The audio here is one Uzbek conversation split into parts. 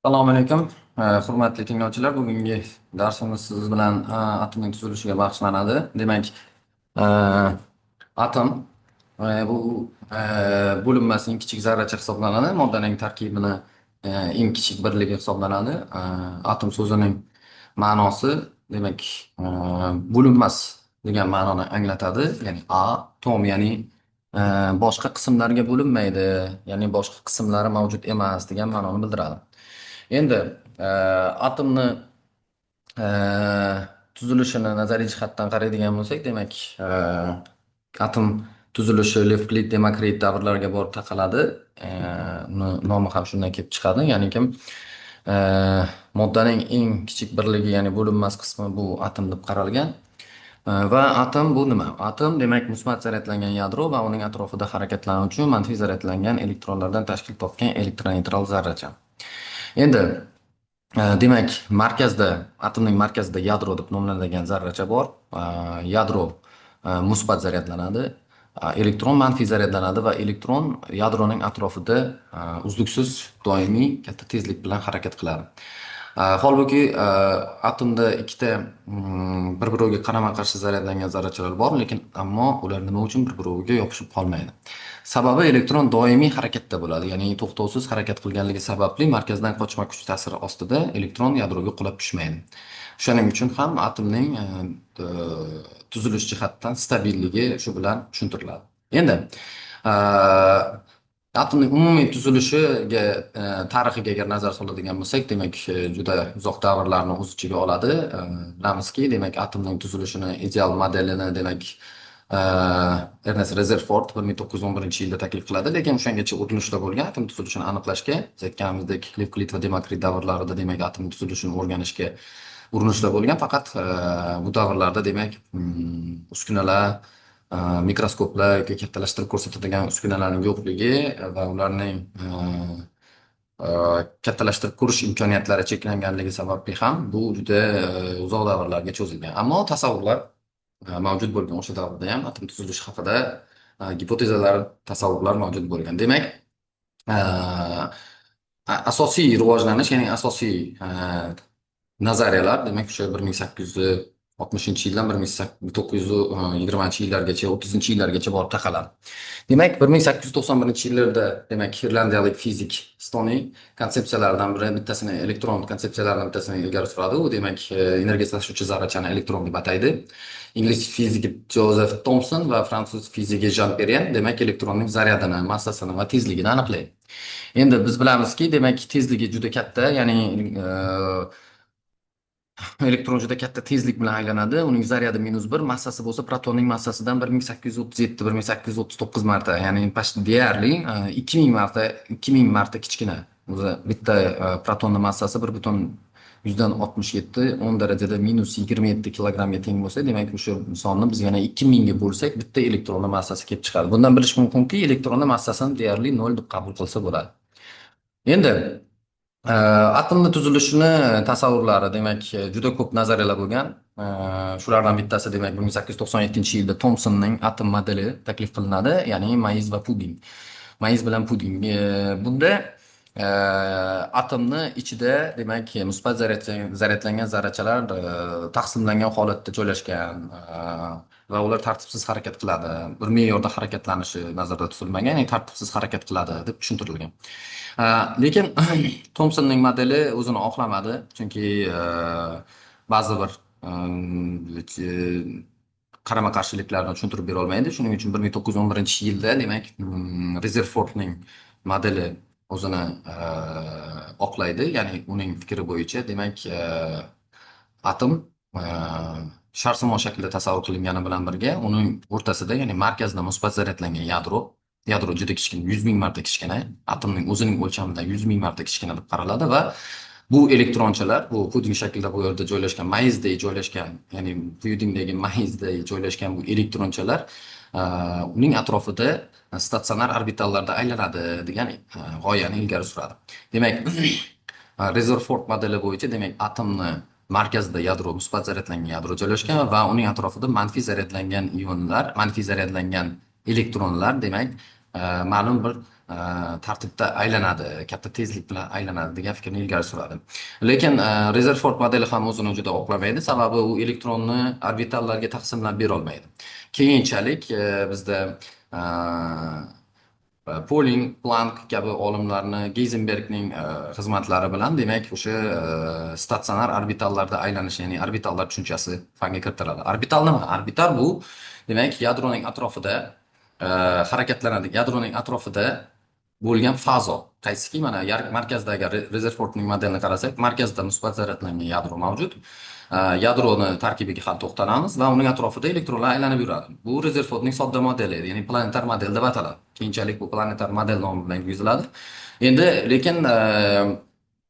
Assalomu alaykum, hurmatli tinglovchilar. Bugungi darsimiz siz bilan atomning tuzilishiga bag'ishlanadi. Demak, atom bu bo'linmasining kichik zarracha hisoblanadi. Moddaning tarkibini eng kichik birligi hisoblanadi. Atom so'zining ma'nosi, demak, bo'linmas degan ma'noni anglatadi. Ya'ni atom, ya'ni boshqa qismlarga bo'linmaydi, ya'ni boshqa qismlari mavjud emas degan ma'noni bildiradi. Endi atomni tuzilishini nazariy jihatdan qaraydigan bo'lsak, demak, atom tuzilishi Levklid, Demokrit davrlariga borib taqaladi. Uni nomi ham shundan kelib chiqadi. Ya'ni kim moddaning eng kichik birligi, ya'ni bo'linmas qismi bu atom deb qaralgan. Va atom bu nima? Atom, demak, musbat zaryadlangan yadro va uning atrofida harakatlanuvchi manfiy zaryadlangan elektronlardan tashkil topgan elektroneytral zarracha. Endi demak, markazda, atomning markazida yadro deb nomlanadigan zarracha bor. Yadro musbat zaryadlanadi, elektron manfiy zaryadlanadi va elektron yadroning atrofida uzluksiz, doimiy katta tezlik bilan harakat qiladi. Holbuki atomda ikkita bir-biriga qarama-qarshi zaryadlangan zarrachalar bor, lekin ammo ular nima uchun bir-biriga yopishib qolmaydi? Sababi, elektron doimiy harakatda bo'ladi, ya'ni to'xtovsiz harakat qilganligi sababli markazdan qochma kuch ta'siri ostida elektron yadroga qulab tushmaydi. Shuning uchun ham atomning tuzilish jihatdan stabilligi shu bilan tushuntiriladi. Endi atomning umumiy tuzilishiga, tarixiga agar nazar soladigan bo'lsak, demak, juda uzoq davrlarni o'z ichiga oladi. Bilamizki, demak, atomning tuzilishini ideal modelini, demak, Ernest Rezerford 1911-yilda taklif qiladi, lekin o'shangacha urinishlar bo'lgan atom tuzilishini aniqlashga. Biz aytganimizdek, Levklid va Demokrit davrlarida, demak, atom tuzilishini o'rganishga urinishlar bo'lgan. Faqat bu davrlarda, demak, uskunalar, mikroskoplar yoki kattalashtirib ko'rsatadigan uskunalarning yo'qligi va ularning kattalashtirib ko'rish imkoniyatlari cheklanganligi sababli ham bu juda uzoq davrlarga cho'zilgan. Ammo tasavvurlar mavjud bo'lgan, o'sha davrda ham atom tuzilishi haqida gipotezalar, tasavvurlar mavjud bo'lgan. Demak, asosiy rivojlanish, ya'ni asosiy nazariyalar, demak, o'sha 1860-yildan 1920-yillargacha, 30-yillargacha borib taqaladi. Demak, 1891-yillarda, demak, irlandiyalik fizik Stoniy konsepsiyalaridan biri, bittasini, elektron konsepsiyalaridan bittasini ilgari suradi. U, demak, energiya tashuvchi zarrachani elektron deb ataydi. Ingliz fiziki Jozef Tomson va fransuz fiziki Jan Perren, demak, elektronning zaryadini, massasini va tezligini aniqlaydi. Endi biz bilamizki, demak, tezligi juda katta, ya'ni elektron juda katta tezlik bilan aylanadi. Uning zaryadi -1, massasi bo'lsa protonning massasidan 1837, 1839 marta, ya'ni почти deyarli 2000 marta, 2000 marta kichkina. O'zi bitta protonni massasi 1,67 10 darajada -27 kilogrammga teng bo'lsa, demak, o'sha sonni biz yana 2000 ga bo'lsak, bitta elektronni massasi kelib chiqadi. Bundan bilish mumkinki, elektronni massasini deyarli 0 deb qabul qilsa bo'ladi. Endi atomni tuzilishini tasavvurlari, demak, juda ko'p nazariyalar bo'lgan. Shulardan bittasi, demak, 1897-yilda Tomsonning atom modeli taklif qilinadi, ya'ni mayiz va puding. Mayiz bilan puding. Bunda atomni ichida, demak, musbat zaryadlangan zarrachalar taqsimlangan holatda joylashgan va ular tartibsiz harakat qiladi. Bir me'yorda harakatlanishi nazarda tutilmagan, ya'ni tartibsiz harakat qiladi deb tushuntirilgan. Lekin Tomsonning modeli o'zini oqlamadi, chunki ba'zi bir qarama-qarshiliklarni tushuntirib bera olmaydi. Shuning uchun 1911-yilda, demak, Rezerfordning modeli o'zini oqlaydi, ya'ni uning fikri bo'yicha, demak, atom sharsimon shaklda tasavvur qilingani bilan birga uning o'rtasida, ya'ni markazida musbat zaryadlangan yadro. Yadro juda kichkina, 100 ming marta kichkina, atomning o'zining o'lchamidan 100 ming marta kichkina deb qaraladi va bu elektronchalar, bu puding shaklida bu yerda joylashgan, mayizday joylashgan, ya'ni pudingdagi mayizday joylashgan bu elektronchalar uning atrofida statsionar orbitallarda aylanadi degan g'oyani ilgari suradi. Demak, Rezerford modeli bo'yicha, demak, atomni markazida yadro, musbat zaryadlangan yadro joylashgan va uning atrofida manfiy zaryadlangan ionlar, manfiy zaryadlangan elektronlar, demak, ma'lum bir tartibda aylanadi, katta tezlik bilan aylanadi degan fikrni ilgari suradi. Lekin Rezerford modeli ham o'zini juda oqlamaydi, sababi u elektronni orbitallarga taqsimlab bera olmaydi. Keyinchalik bizda Pauling, Planck kabi olimlarni, Geyzenbergning xizmatlari bilan, demak, o'sha statsionar orbitallarda aylanish, ya'ni orbitallar tushunchasi fanga kiritiladi. Orbital nima? Orbital bu, demak, yadroning atrofida harakatlanadi. Yadroning atrofida bo'lgan fazo. Qaysiki mana markazda agar Rezerfordning modelini qarasak, markazda musbat zaryadlangan yadro mavjud. Yadroni tarkibiga hali to'xtalamiz va uning atrofida elektronlar aylanib yuradi. Bu Rezerfordning sodda modeli edi, ya'ni planetar model deb ataladi. Keyinchalik bu planetar model nomi bilan yuziladi. Endi lekin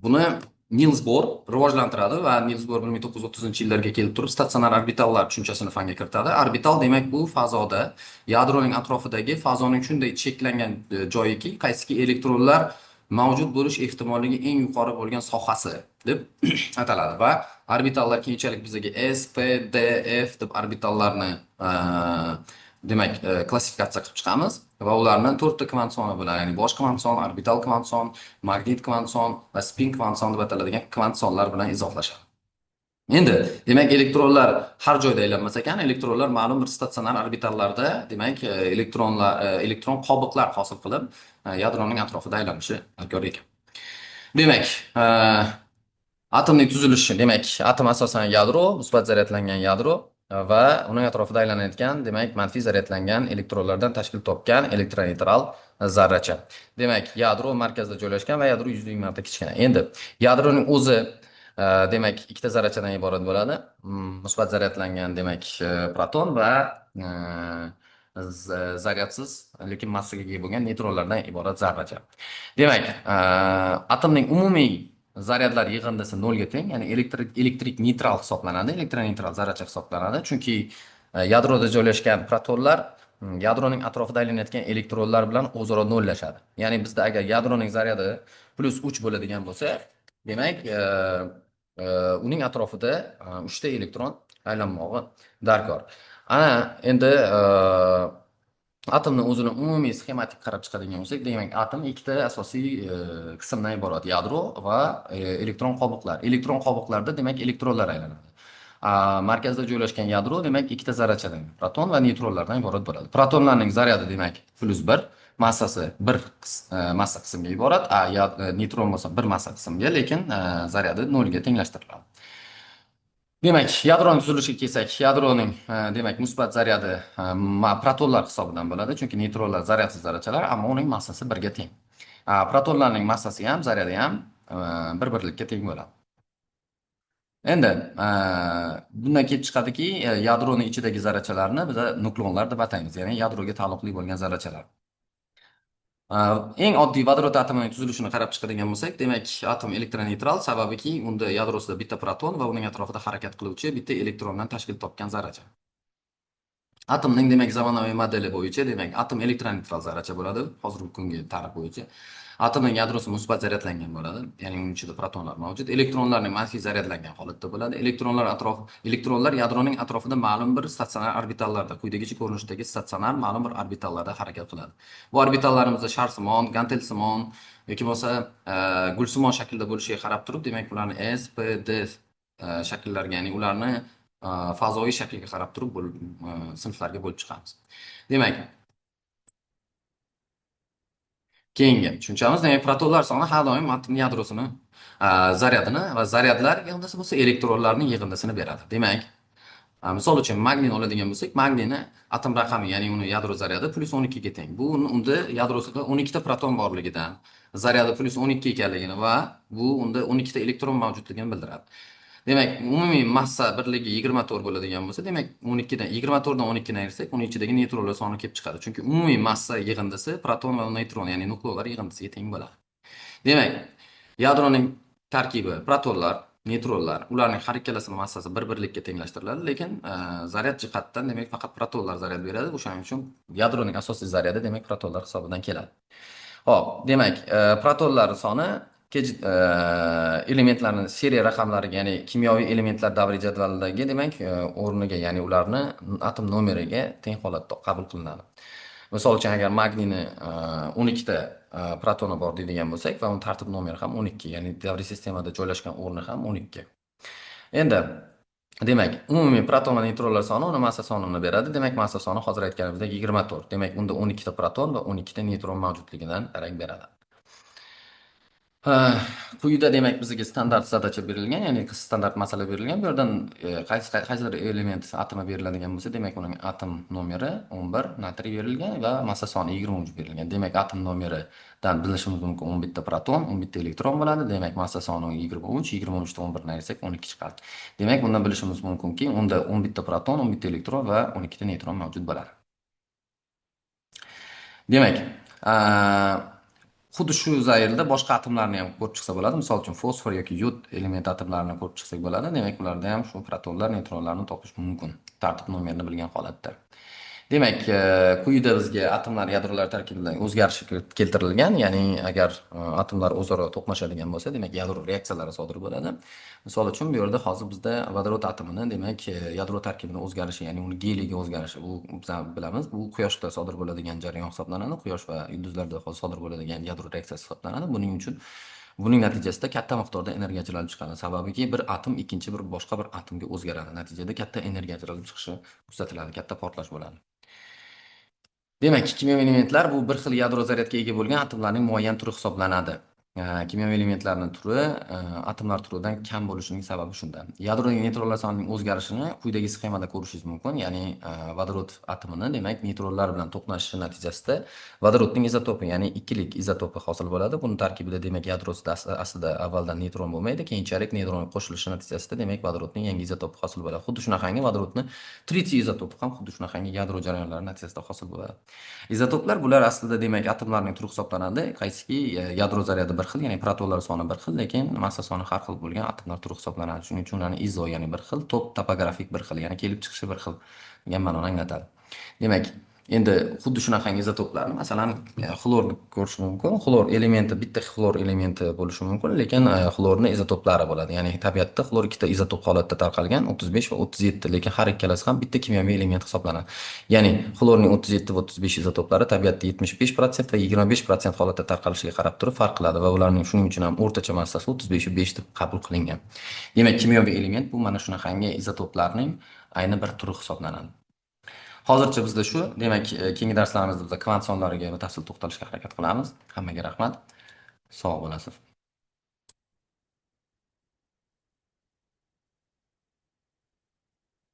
buni Nils Bohr rivojlantiradi va Nils Bohr 1930-yillarga kelib turib statsionar orbitallar tushunchasini fanga kiritadi. Orbital demak bu fazoda yadroning atrofidagi fazoning shunday cheklangan joyiki, qaysiki elektronlar mavjud bo'lish ehtimolligi eng yuqori bo'lgan sohasi deb ataladi va orbitallar keyinchalik bizga S, P, D, F deb orbitallarni demak klassifikatsiya qilib chiqamiz va ularni to'rtta kvant soni bilan, ya'ni bosh kvant son, orbital kvant son, magnit kvant son va spin kvant son deb ataladigan kvant sonlar bilan izohlashadi. Endi demak elektronlar har joyda aylanmas ekan, elektronlar ma'lum bir statsionar orbitallarda, demak elektronlar elektron qobiqlar hosil qilib yadroning atrofida aylanishi darkor ekan. Demak, atomning tuzilishi, demak, atom asosan yadro, musbat zaryadlangan yadro va uning atrofida aylanayotgan, demak, manfiy zaryadlangan elektronlardan tashkil topgan elektroneytral zarracha. Demak, yadro markazda joylashgan va yadro 100 ming marta kichkina. Endi yadroning o'zi demak ikkita zarrachadan iborat bo'ladi. Musbat zaryadlangan, demak, proton va zaryadsiz, lekin massaga ega bo'lgan neytronlardan iborat zarracha. Demak, atomning umumiy zaryadlar yig'indisi nolga teng, ya'ni elektrik neytral hisoblanadi, elektroneytral zarracha hisoblanadi. Chunki yadroda joylashgan protonlar yadroning atrofida aylanayotgan elektronlar bilan o'zaro nollashadi. Ya'ni bizda agar yadroning zaryadi +3 bo'ladigan bo'lsa, demak, uning atrofida 3 ta elektron aylanmog'i darkor. Ana endi atomni o'zini umumiy sxematik qarab chiqadigan bo'lsak, demak, atom ikkita asosiy qismdan iborat: yadro va elektron qobiqlar. Elektron qobiqlarda, demak, elektronlar aylanadi. Markazda joylashgan yadro, demak, ikkita zarrachadan, proton va neytronlardan iborat bo'ladi. Protonlarning zaryadi, demak, +1, massasi 1 massa qismga iborat, neytron bo'lsa 1 massa qismga, lekin zaryadi nolga tenglashtiriladi. Demak, yadroning tuzilishiga kelsak, yadroning demak musbat zaryadi protonlar hisobidan bo'ladi, chunki neytronlar zaryadsiz zarrachalar, ammo uning massasi 1ga teng. Protonlarning massasi ham, zaryadi ham bir birlikka teng bo'ladi. Endi bundan kelib chiqadiki, yadroning ichidagi zarrachalarni biz nukleonlar deb ataymiz, ya'ni yadroga taalluqli bo'lgan zarrachalar. Eng oddiy vodorod atomining tuzilishini qarab chiqadigan bo'lsak, demak, atom elektroneytral, sababiki unda yadrosida bitta proton va uning atrofida harakat qiluvchi bitta elektrondan tashkil topgan zarracha. Atomning, demak, zamonaviy modeli bo'yicha, demak, atom elektroneytral zarracha bo'ladi, hozirgi kungi ta'rif bo'yicha. Atomning yadrosi musbat zaryadlangan bo'ladi, ya'ni uning ichida protonlar mavjud. Elektronlarning manfiy zaryadlangan holatda bo'ladi. Elektronlar yadroning atrofida ma'lum bir statsionar orbitallarda, quyidagicha ko'rinishdagi statsionar ma'lum bir orbitallarda harakat qiladi. Bu orbitallarimizni sharsimon, gantelsimon yoki bo'lmasa gulsimon shaklda bo'lishiga qarab turib, demak, ularni S, P, D shakllarga, ya'ni ularni fazoviy shakliga qarab turib sinflarga bo'lib chiqamiz. Demak, keyingi tushunchamiz, demak, protonlar soni har doim atom yadrosini zaryadini va zaryadlar yig'indisi bo'lsa elektronlarning yig'indisini beradi. Demak, misol uchun magniyni oladigan bo'lsak, magniyni atom raqami, ya'ni uni yadro zaryadi +12 ga teng. Bu unda yadrosida 12 ta proton borligidan, zaryadi +12 ekanligini va bu unda 12 ta elektron mavjudligini bildiradi. Demak, umumiy massa birligi 24 bo'ladigan bo'lsa, demak, 24 dan 12 ni ayirsak, uning ichidagi neytronlar soni kelib chiqadi. Chunki umumiy massa yig'indisi proton va neytron, ya'ni nukleonlar yig'indisiga teng bo'ladi. Demak, yadroning tarkibi protonlar, neytronlar, ularning har ikkalasining massasi bir birlikka tenglashtiriladi, lekin zaryad jihatdan, demak, faqat protonlar zaryad beradi. O'shaning uchun yadroning asosiy zaryadi, demak, protonlar hisobidan keladi. Xo'p, demak, protonlar soni elementlarning seriya raqamlariga, ya'ni kimyoviy elementlar davriy jadvalidagi, demak, o'rniga, ya'ni ularni atom nomeriga teng holatda qabul qilinadi. Misol uchun, agar magniyni 12 ta protoni bor deydigan bo'lsak va uning tartib nomeri ham 12, ya'ni davriy sistemada joylashgan o'rni ham 12. Endi demak, umumiy proton va neytronlar soni uni massa sonini beradi. Demak, massa soni hozir aytganimizdek 24. Demak, unda 12 ta proton va 12 ta neytron mavjudligidan darak beradi. Quyida demak bizga standart задача berilgan, ya'ni standart masala berilgan. Bu yerdan qaysidir element atomi beriladigan bo'lsa, demak uning atom nomeri 11 natriy berilgan va massa soni 23 berilgan. Demak, atom nomeridan bilishimiz mumkin 11 ta proton, 11 ta elektron bo'ladi. Demak, massa soni 23, 23 dan 11 ni ayirsak 12 chiqadi. Demak, bundan bilishimiz mumkinki, unda 11 ta proton, 11 ta elektron va 12 ta neytron mavjud bo'ladi. Demak, xuddi shu zaylda boshqa atomlarni ham ko'rib chiqsa bo'ladi. Misol uchun, fosfor yoki yod element atomlarini ko'rib chiqsak bo'ladi. Demak, ularda ham shu protonlar, neytronlarni topish mumkin tartib nomerini bilgan holatda. Demak, quyida bizga atomlar yadrolar tarkibida o'zgarish keltirilgan, ya'ni agar atomlar o'zaro to'qnashadigan bo'lsa, demak yadro reaksiyalari sodir bo'ladi. Misol uchun, bu yerda hozir bizda vodorod atomini, demak, yadro tarkibini o'zgarishi, ya'ni uni geliyga o'zgarishi, bu biz bilamiz, bu quyoshda sodir bo'ladigan jarayon hisoblanadi. Quyosh va yulduzlarda sodir bo'ladigan yadro reaksiyasi hisoblanadi. Buning uchun, buning natijasida katta miqdorda energiya ajralib chiqadi. Sababiki, bir atom ikkinchi bir boshqa bir atomga o'zgaradi. Natijada katta energiya ajralib chiqishi kuzatiladi, katta portlash bo'ladi. Demak, kimyoviy elementlar bu bir xil yadro zaryadga ega bo'lgan atomlarning muayyan turi hisoblanadi. Kimyoviy elementlarning turi atomlar turidan kam bo'lishining sababi shunda. Yadrodagi neytronlar sonining o'zgarishini quyidagi sxemada ko'rishingiz mumkin. Ya'ni vodorod atomini, demak, neytronlar bilan to'qnashishi natijasida vodorodning izotopi, ya'ni ikkilik izotopi hosil bo'ladi. Buni tarkibida, demak, yadrosida aslida avvaldan neytron bo'lmaydi, keyinchalik neytron qo'shilishi natijasida, demak, vodorodning yangi izotopi hosil bo'ladi. Xuddi shunaqangi vodorodni tritiy izotopi ham xuddi shunaqangi yadro jarayonlari natijasida hosil bo'ladi. Izotoplar bular aslida, demak, atomlarning turi hisoblanadi, qaysiki yadro zaryadi bir xil, ya'ni protonlar soni bir xil, lekin massa soni har xil bo'lgan atomlar turi hisoblanadi. Shuning uchun ularni izo, ya'ni bir xil, top topografik bir xil, ya'ni kelib chiqishi bir xil degan ma'noni anglatadi. Demak, endi xuddi shunaqangi izotoplarni, masalan, xlorni ko'rish mumkin. Xlor elementi bitta xlor elementi bo'lishi mumkin, lekin xlorni izotoplari bo'ladi. Ya'ni tabiatda xlor ikkita izotop holatda tarqalgan, 35 va 37, lekin har ikkalasi ham bitta kimyoviy element hisoblanadi. Ya'ni xlorning 37 va 35 izotoplari tabiatda 75% va 25% holatda tarqalishiga qarab turib farq qiladi va ularning shuning uchun ham o'rtacha massasi 35,5 deb qabul qilingan. Demak, kimyoviy element bu mana shunaqangi izotoplarning ayni bir turi hisoblanadi. Hozircha bizda shu. Demak, keyingi darslarimizda biz kvant sonlariga batafsil to'xtalishga harakat qilamiz. Hammaga rahmat. Sog' bo'lasiz.